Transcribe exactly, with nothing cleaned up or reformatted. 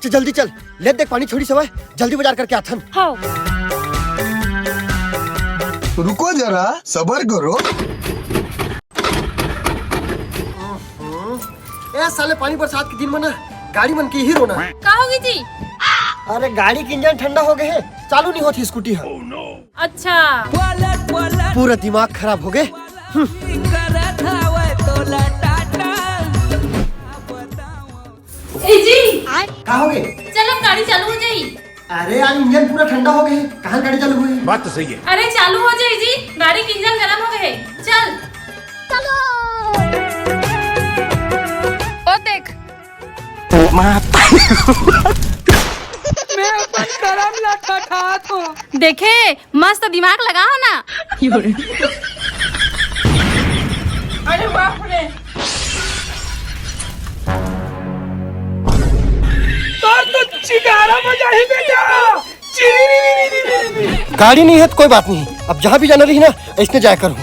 चल, जल्दी चल, ले देख पानी छोड़ी सवय, जल्दी बाजार करके आथन। हाँ। रुको जरा, सबर करो। ए साले, पानी बरसात के दिन में ना गाड़ी मन के ही रोना। का होगे जी? अरे, गाड़ी के इंजन ठंडा हो गए हे, चालू नहीं होती स्कूटी है। अच्छा। पूरा दिमाग खराब हो गए। ए जी, का हो गए? चल अब गाड़ी चालू हो जाई। अरे यार, इंजन पूरा ठंडा हो गए, कहाँ गाड़ी चालू हुई? बात तो सही है। अरे चालू हो जाई जी, गाड़ी के इंजन गरम हो गए। चल। ओ देख। मैं अपन करम ला ठठात हूँ। देखे, मस्त दिमाग लगाओ ना। अरे बाप रे। तोर तो चिगारा बजाही बेटा। गाड़ी नहीं है तो कोई बात नहीं, अब जहाँ भी जाना रही ना, इसने जाया करूँ।